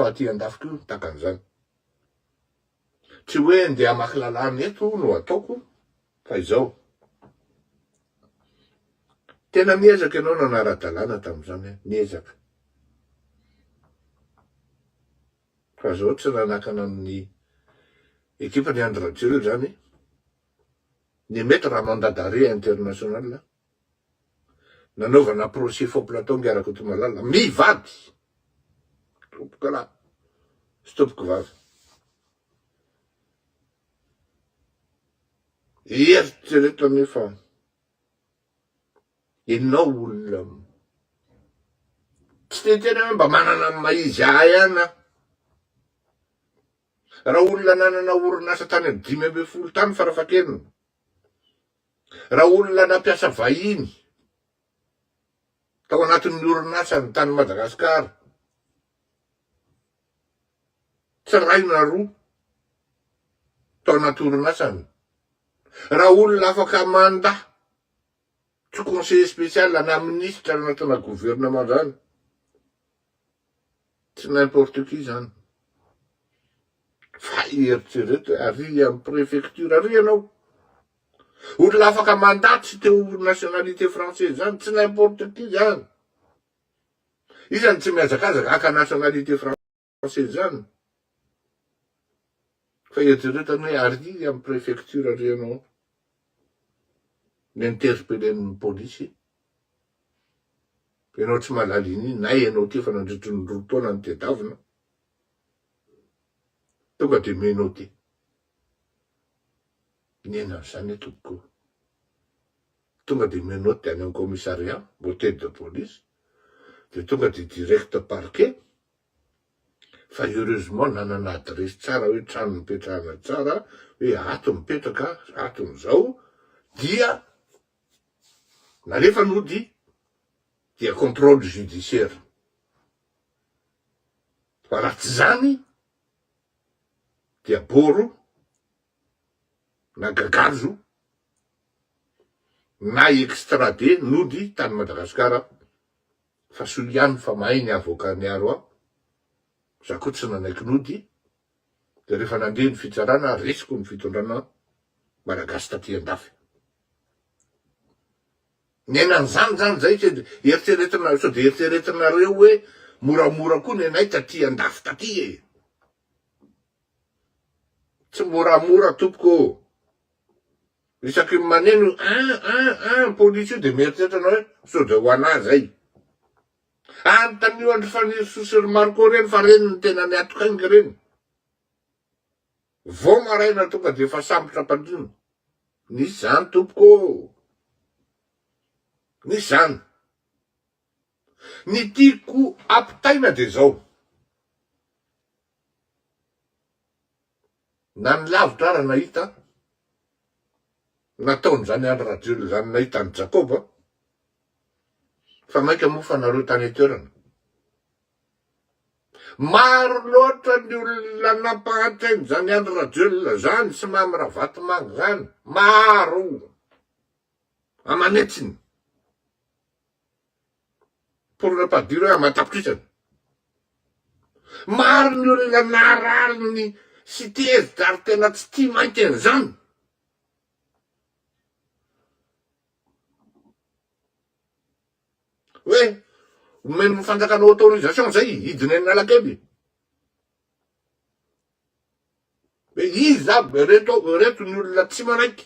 fa aty andafy koa tahaka an'izany. Tsy hoe ndeha hamaky lalàna eto no ataoko fa izao. Tena niezaka ianao nanara-dalàna tamin'izany an, niezaka. Fa zao tsy nanakana ny ekipan'i Andry Rajoelina izany ny mettre à mandat d'arrêt international nanaovana procès faux plateau Ngy Rakotomalala mivady tompokolahy sy tompokovavy. Eritrereto anefa Enao olona tsy te hiteny hoe mba manana ny maha izy ahy ihany aho. Raha olona nanana orinasa tany amin'ny 15 tany farafahakeliny, raha olona nampiasa vahiny tao anatin'ny orinasany tany Madagasikara, tsy iray na roa tao anaty orinasany, raha olona afaka mandà Tsy conseiller spécial na ministre anatina gouvernement zany. Tsy n'importe qui zany. Fa eritrereto hoe ary amin'ny préfecture ary ianao. Olona afaka mandat tsy te ho nationalité française zany, tsy n'importe qui zany. Iza no tsy mihazakazaka haka nationalité française zany? Fa eritrereto anie hoe ary amin'ny préfecture ary ianao. Ny interpeller-n'ny polisy, ianao tsy mahalala iny na ianao ty efa nandritry ny roa taona nitedavina, tonga de omenao ty. Niaina an'izany aho tompoko. Tonga de menotte any amin'ny commissariat, hôtel de police, de tonga de direct parquet, Fa heureusement nanana adiresy tsara hoe trano nipetrahana tsara hoe ato mipetraka ato nizao dia nalefa nody dia controle judiciaire fa raha tsy zany dia boro na gagazo na extradé nody tany Madagasikara Fa soa ihany fa mahay ny avocat niaro ahy, za koa tsy nanaiky nody, de rehefa nandeha ny fitsarana resiko ny fitondrana malagasy taty andafy. Niaina an'izany zany zay tsy eritreretina sao de eritreretinareo hoe moramora koa ny anay taty andafy taty e. Tsy moramora tompoko ô. Isaky ny maneno io un un un polisy io dia mieritreritra anao hoe sao dia ho anah zay. Anontanio an-dry Fanirisoa sy ry Marco ireny fa reny no tena niatoka ainga ireny. Vao maraina tonga dia efa sambotra am-pandriana. Nisy zany tompoko ô! Nisy zany. Ny tiako ampitaina dia izao. Na ny lavitra ara nahita nataon'izany Andry Rajoelina izany nahita an'i Jakoba fa mainka moa fa nareo tany an-toerana. Maro loatra ny olona nampahantrain'izany Andry Rajoelina izany sy Mamy Ravatomanga izany. Maro aman'hetsiny. Pour ne pas dire hoe aman-tapitrisany. Maro ny olona narary ny sy tezitra ary tena tsy tia mainty an'izany. Hoe omen'ny fanjakana autorisation zay hidina eny Analakely. Hoe iza aby ireto ireto ny olona tsy manaiky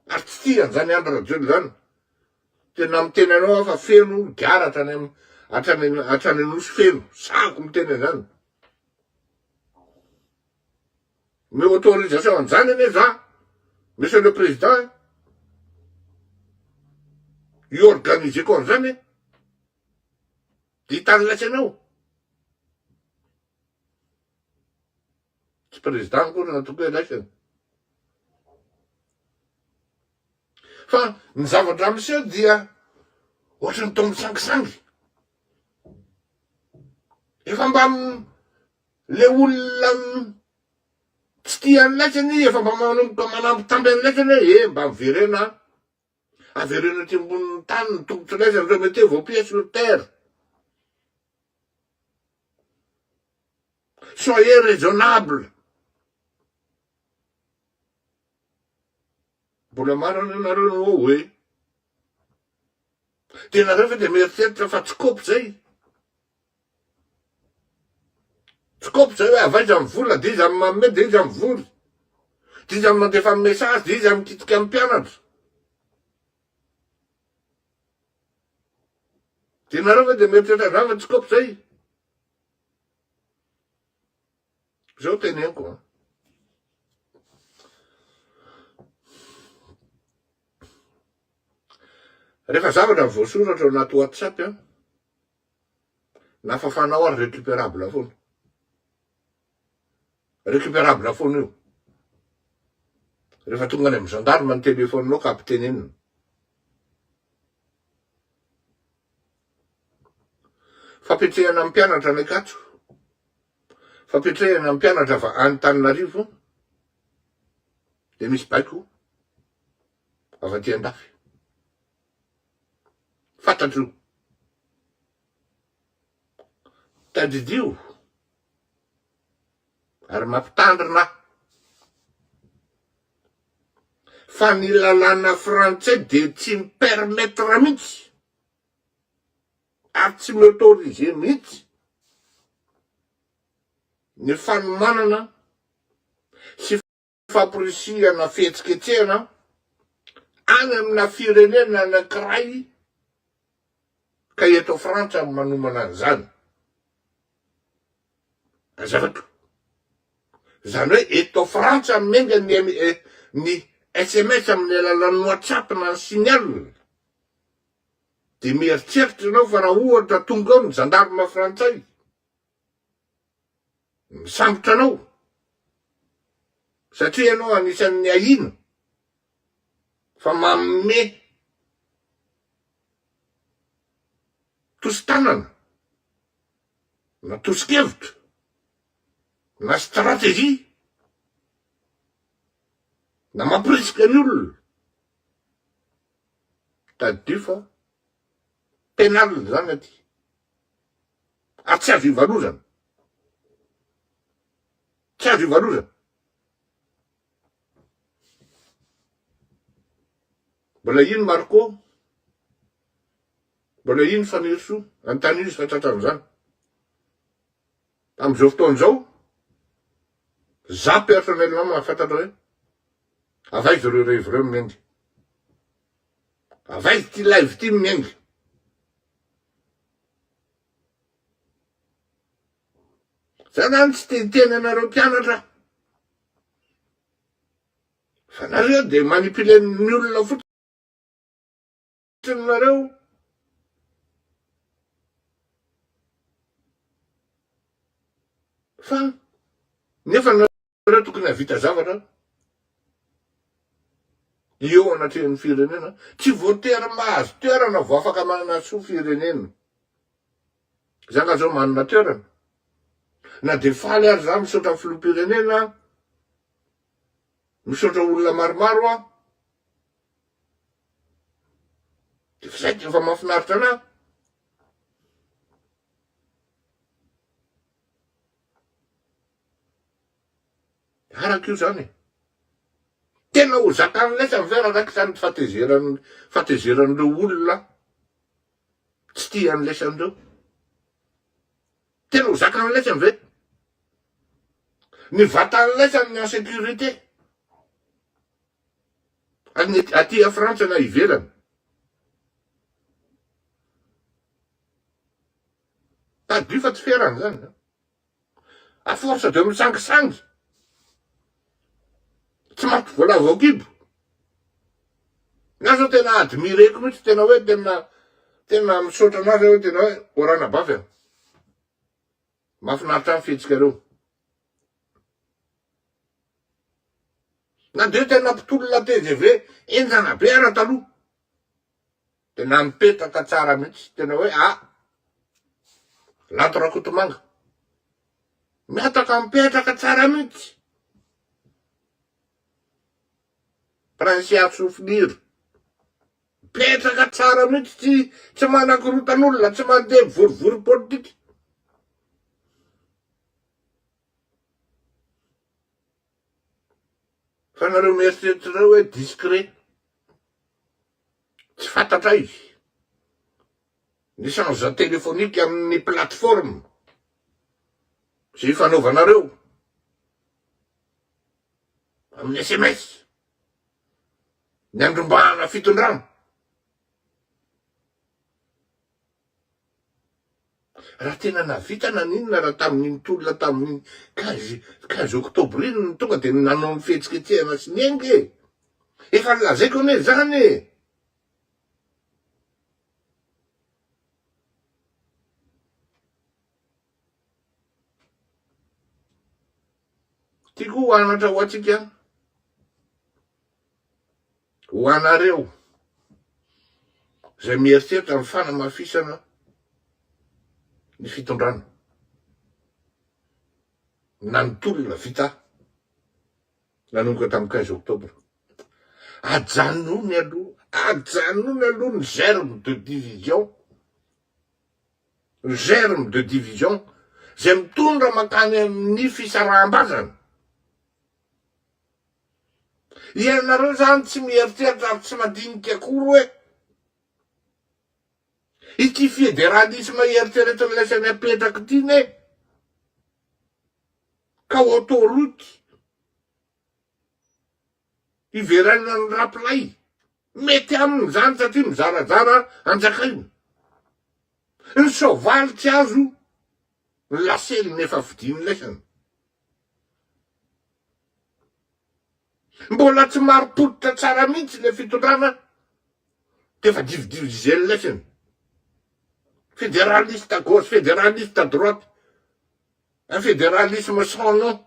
ary tsy tia an'izany Andry Rajoelina izany. Tena miteny anao aho fa feno gara hatrany am hatrany hatrany Anosy feno, sahako miteny an'izany. Omeo autorisation an'izany anie za, Monsieur le Président e. Hi-organiser-ko an'izany e. Dia hitany latsy anao. Tsy président akory no ataoko hoe raisina. Fa ny zavatra miseho dia ohatran'ny toa misangisangy. Efa mba le olona tsy tia an'ilay anie efa mba manomboka manambitamby an'ilay hoe e mba miverena avereno aty ambonin'ny tany ny tongotr'ilay remettez vos pieds sur terre. Soyez raisonnable. Mbola maro anie nareo no ao e. Dia nareo ve dia mieritreritra fa tsy kopy zay? Tsy kopy zay hoe avy aiza ny vola, dia iza no manome, dia iza mivory, dia iza no mandefa ny message, dia iza mikitika ny mpianatra. Dia nareo ve dia mieritreritra zany fa tsy kopy zay? Zao teneniko an. Rehefa zavatra voasoratra ao anaty WhatsApp an, na fafanao ary récupérable foana. Récupérable foana io. Rehefa tonga any amin'ny gendarme ny téléphone-nao ka ampitenenina. Fampiatrehana ny mpianatra any Ankatso. Fampiatrehana ny mpianatra avy any Tananarivo dia misy baiko avy aty andafy. Fantatro io. Tadidio ary mampitandrina aho fa ny lalàna frantsay dia tsy mi-permettre mihitsy ary tsy mi-autoriser mihitsy ny fanomanana sy famporisihana fihetsiketsehana any amina firenena anankiray ka eto Frantsa no manomana an'izany. Azafady. Izany hoe eto Frantsa miainga ny ny sms amin'ny alalan'ny WhatsApp na ny Signal dia mieritreritra ianao fa raha ohatra tonga ao ny gendarme frantsay misambotra anao satria ianao anisan'ny ahiana fa manome tosi-tanana na tosi-kevitra na stratégie na mampirisika ny olona tadidio fa penal zany aty ary tsy azo ivalozana tsy azo ivalozana mbola ino Marco mbola ino Fanirisoa anontanio izy fa tratran'izany amin'izao fotoana izao za personnellement mahafantatra hoe avy aiza ireo revy ireo miainga avy aiza ity live ity miainga Za zany tsy te hiteny anareo mpianatra fa nareo de manipuler-n'ny olona fotsiny nareo. Fa nefa nareo tokony hahavita zavatra eo anatrehan'ny firenena. Tsy voatery mahazo toerana vao afaka manasoa firenena. Za nga zao manana toerana. Na dia faly ary za misaotra ny filoham-pirenena, misaotra olona maromaro aho. Dia zay dia efa mahafinaritra anah. Araka io zany e. Tena ho zakan'ny laisany ve raha raikitra ny fahatezeran'ny fahatezeran'ireo olona Tsy tia an'i laisany ireo. Tena ho zakan'i laisany ve? Ny vatan'i laisany ny en sécurité. Any aty a Frantsa na ivelany. Tadidio fa tsy ferana zany. À force de misangisangy, tsy maty voalavo an-kibo. Ny ahy zao tena admireko mihitsy, tena hoe tena tena misaotra anazy aho hoe tena hoe ô ranabavy a. Mahafinaritra ahy ny fihetsikareo. Na dia tena mpitolona tgv henjana be ara taloha. Tena mipetraka tsara mihitsy, tena hoe ah! Lanto Rakotomanga. Mihataka mipetraka tsara mihitsy. Prince Atsofiniry. Mipetraka tsara mihitsy, tsy tsy manakorotan'olona, tsy mandeha mivorivory politika. Fa nareo mieritreritra ireo hoe discret. Tsy fantatray ny échange téléphonique amin'ny plateforme izay ifanaovanareo amin'ny sms ny andrombahana fitondrana. Raha tena nahavita naninona raha tamin'iny tolona tamin'iny 15 15 octobre iny no tonga dia nanao ny fihetsiketsehana sy niainga e! Efa nolazaiko anie izany e! Tiako ho anatra ho antsika, ho anareo izay mieritreritra ny fanamafisana ny fitondrana na ny tolona vita nanomboka tamin'ny 15 octobre. Ajanony aloha, ajanony aloha ny germe de division, germe de division izay mitondra mankany amin'ny fisaraham-bazana. Ianareo izany tsy mieritreritra ary tsy mandinika akory hoe ity federalisme eritreretin'ilay saina apetraka ity ne ka autoroute hiverenan'ny rapilay mety aminy izany satria mizarazara anjakaina. Ny soavaly tsy azo, ny laseliny efa vidian'ilaisany. Mbola tsy marim-pototra tsara mihitsy ilay fitondrana dia efa dividivizen'ny laisany. Fédéraliste à gauche, fédéraliste à droite. Un fédéralisme sans nom.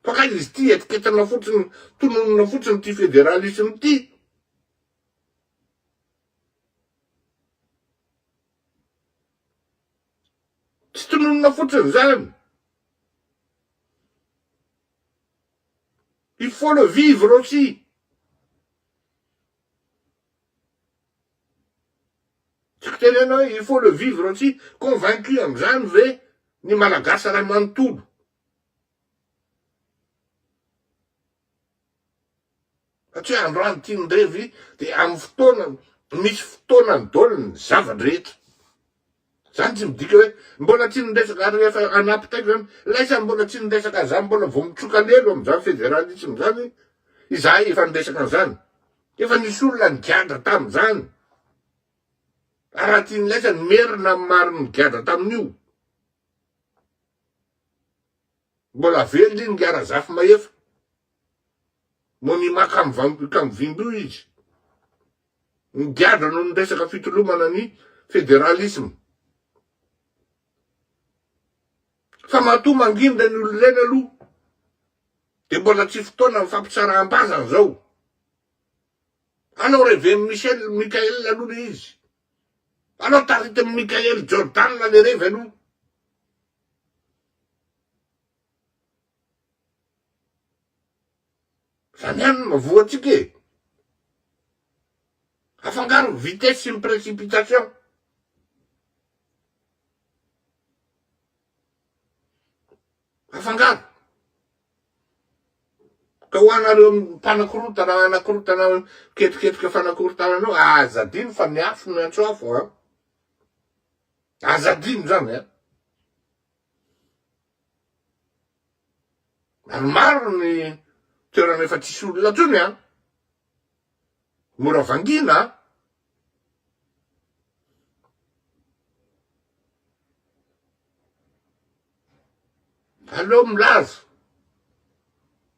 Fa kay izy ity etiketina fotsiny, tononina fotsiny ity fédéralisme ity. Tsy tononina fotsiny izany. Il faut le vivre aussi. Tiako tenena hoe il faut le vivre aussi. Convaincu amin'izany ve ny Malagasy ray manontolo? Fa tsy hoe androany ity ny revy dia amin'ny fotoana, misy fotoanany daholo ny zava-drehetra. Zany tsy midika hoe mbola tsy niresaka ary rehefa anampitaiko zany, laisa mbola tsy niresaka an'izany, mbola vao mitsoka lelo amin'izany federalisme izany izahay efa niresaka an'izany. Efa nisy olona nigadra tamin'izany. Ary raha tian'i laisa ny merina amin'ny maro nigadra tamin'io. Mbola velona iny Ingahy Razafimahefa. Monument Kamvimbo io izy. Nigadra noho ny resaka fitolomana ny federalisme. Fa matoa mangina ireny olona ireny aloha dia mbola tsy fotoana ny fampitsaraham-bazana izao. Alao reven'i Michel Mickaël aloha le izy. Alao taritin'i Mickaël Jordan le revy aloha. Zany ihany no mahavoa antsika e! Afangaro ny vitesse sy ny précipitation. Afangaro. Ka ho anareo mpanakorontana, anakorontana, miketriketrika fanakorontanana eo, aza adino fa ny afo miantso afo an. Aza adino zany an. Ary maro ny toerana efa tsisy olona intsony an! Mora vangiana an! Aleo milaza.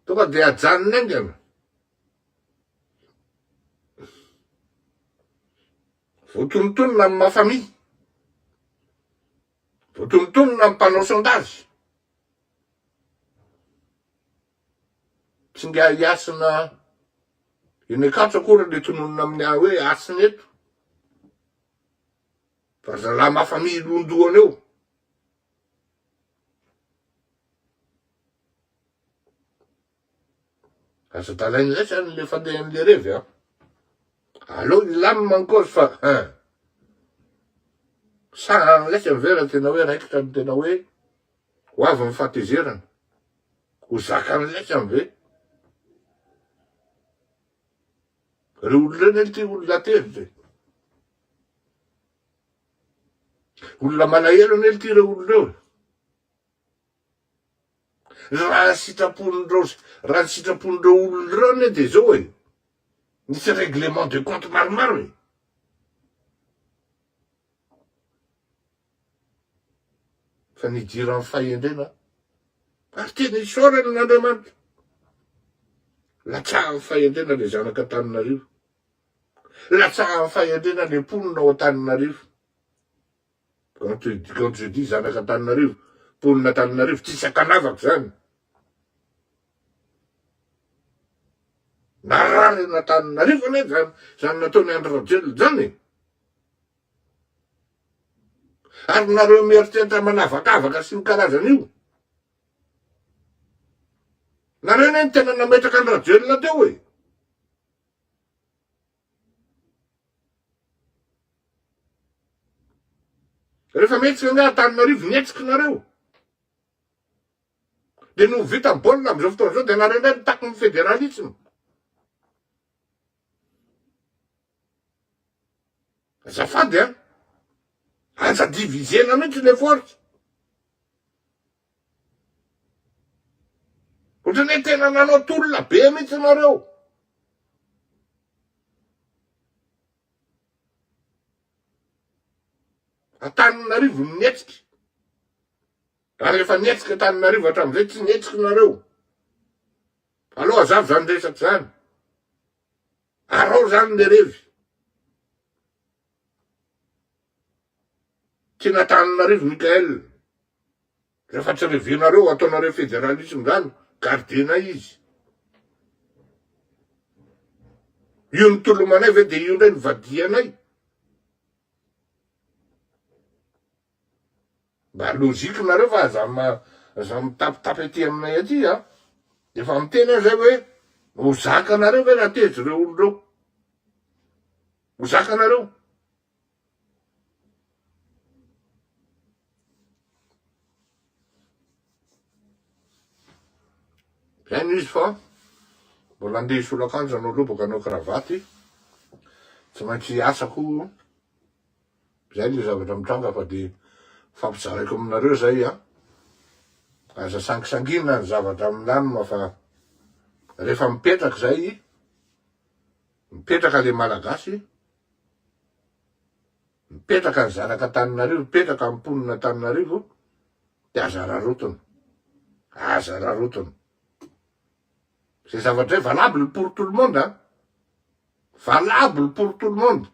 Tonga dia ajanona haingana. Voatonontonona amin'ny maha famille. Voatonontonona ny mpanao sondage. Tsy nga hiasina eny Ankatso akory le tononina amin'ny ahy hoe hasina eto. Fa ry zalahy mafamia londohana eo. Aza dalain'ny laisa ny le fandehan'le revy a. Aleo hilamina ny cause fa hein. Sahan'ny laisa ve raha tena hoe raikitra ny tena hoe ho avy ny fahatezerana. Ho zakan'ny laisany ve? Reo olona reo anie ty olona tezitra e. Olona malahelo anie ty reo olona reo e. Raha sitrapon'ireo raha ny sitrapon'ireo olona ireo anie dia izao e, nisy règlement de compte maromaro e. Fa nidiran'ny fahendrena ary tena isaorana an'Andriamanitra. Latsahan'ny fahendrena le zanak'Antananarivo. Latsahan'ny fahendrena le mponina ao Antananarivo. Quand tu quand je dis zanak'Antananarivo, mponin'Antananarivo, tsisy ankanavaka zany. Narary an'Antananarivo anie zany zany nataon'i Andry Rajoelina zany e. Ary nareo mieritreritra manavakavaka sy ny karazany io. Nareo anie no tena nametraka an'i Rajoelina teo e. Rehefa mihetsika angaha Antananarivo nihetsika nareo. Dia noho vita ny baolina amin'izao fotoana izao dia nareo indray mitaky ny fédéralisme. Azafady an! Aza divisena mihitsy le force. Ohatran'ny hoe tena nanao tolona be mihitsy nareo. Antananarivo no nihetsika. Ary efa nihetsika Antananarivo hatramin'izay tsy nihetsika nareo. Aleo azavo zany resaka zany. Arao zany le revy. Tian'Antananarivo Mickaël. Rehefa tsy revenareo ataonareo federalisme zany, gardena izy. Io nitolomanay ve de io ndray nivadihanay? Mba logique nareo fa aza aza mitapitapy aty aminay aty a. Efa miteny aho zay hoe ho zakanareo ve raha tezitra ireo olona ireo? Ho zakanareo? Zay no izy fa mbola andeha hisolo akanjo hanao lobaka hanao kravaty tsy maintsy hiasa koa Zay le zavatra mitranga fa de fampizaraiko aminareo zay a! Aza sangisangina ny zavatra milamina fa rehefa mipetraka zay, mipetraka le malagasy, mipetraka ny zanak'Antananarivo, mipetraka ny mponin'Antananarivo de aza rarotona, aza rarotona. Zay zavatra zay valable pour tout le monde a! Valable pour tout le monde.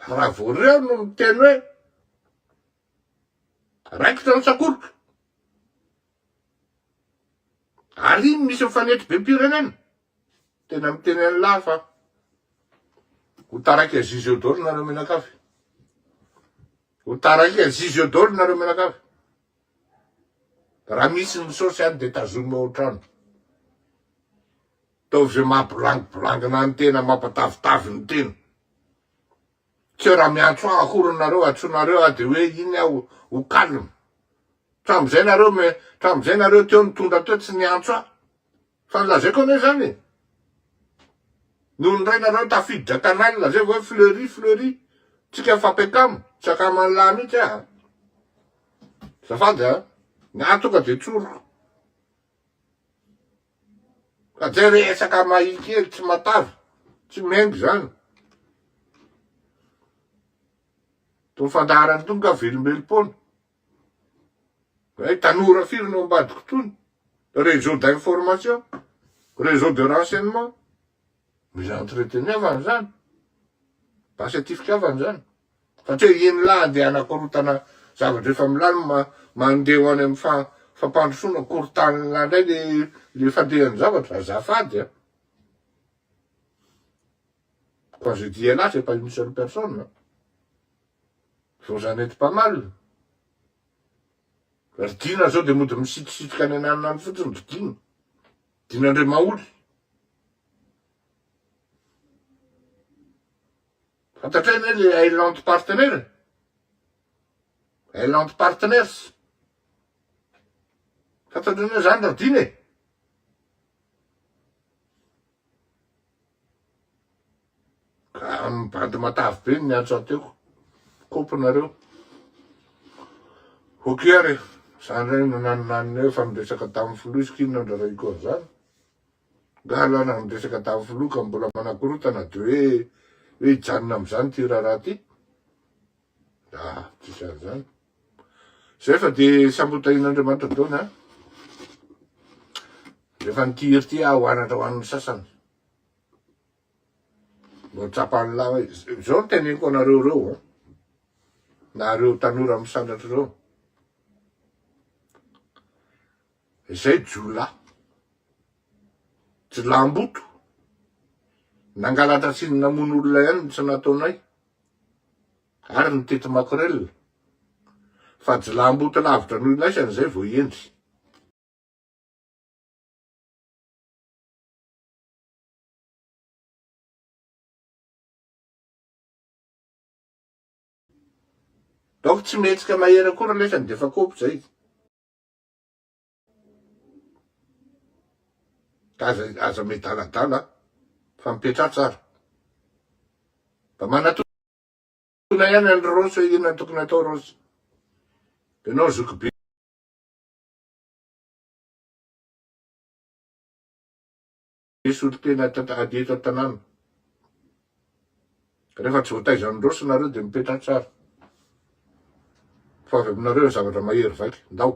Raha vao reo no miteny hoe raikitra ny sakoroka ary iny misy mifanetry be pirenena, tena miteny an'lah fa ho taraiky azizy eo daholo nareo mianakavy. Ho taraiky azizy eo daholo nareo mianakavy. Raha misy ny saosy any de tazomy ao an-trano. Ataovy izay maha-bolangibolangina ny tena, mampatavitavy ny tena. Tsy hoe raha miantso ahy akory nareo, antsoinareo aho dia hoe iny aho ho calme. Hatramin'izay nareo me, hatramin'izay nareo teo nitondra teo tsy niantso ahy. Fa nolazaiko anie izany e. Nony indray nareo tafiditra canal zay vao hoe Fleury, Fleury. Tsika mifampiakama, tsy akaman'lah mihitsy aho. Azafady a, ny ahy tonga dia tsoriko. Fa zay resaka mahia kely tsy matavy, tsy miainga izany. Itony fandaharana itony nga velombelom-poana. Hay tanora firy no ambadiko itony. Réseau d'information, réseau de renseignement. Mila entreteniavana izany. Basy atifitravana izany. Fa tsy hoe iny lahy andeha hanakorontana zavatra efa milamina mandeha ho any amin'ny fampandrosoana korontanina indray le le fandehan'ny zavatra. Azafady a. Quand je dis elle c'est pas une seule personne. Vous en êtes pas mal. Ry Dina zao de mody misitrisitrika any ananona any fotsiny ry Dina. Dina Andriamaholy. Fantatray anie le Island Partner e. Island Partners. Fantatray anie zany ry Dina e. Ohatran'ny bandy matavy be ny niantso ahy teo. Kopy nareo. Ok ary e. Zany indray no nanonaniny hoe efa niresaka tamin'ny filoha izy k'inona no rarahiko an'izany. Nga aloha na niresaka tamin'ny filoha ka mbola manakorotana de hoe hoe hijanona amin'izany ity raharaha ity. Ah, tsisy an'izany. Zay fa de samy ho tahian'Andriamanitra daholo an. Rehefa nitiry ity aho anatra ho an'ny sasany. Mbo tsapan'lah hoe zao no teneniko anareo reo an. Nareo tanora misandratra reo. Izay jiolahy. Jiolahimboto. Nangalatra sy namono olona ihany no tsy nataonay. Ary nitety makorel. Fa jiolahimboto lavitra noho ilaisany izay vao hendry. Donc tsy mihetsika mahery akory lesany defa kopy zay. Ka aza aza miadaladala fa mipetraha tsara. Mba manatona ihany an'i Rossy hoe inona no tokony atao Rossy. Ianao zokibe. Solontena ady eto an-tanàna. Rehefa tsy voataizan'i Rossy nareo dia mipetraha tsara. Fa avy aminareo ny zavatra mahery vaika. Ndao.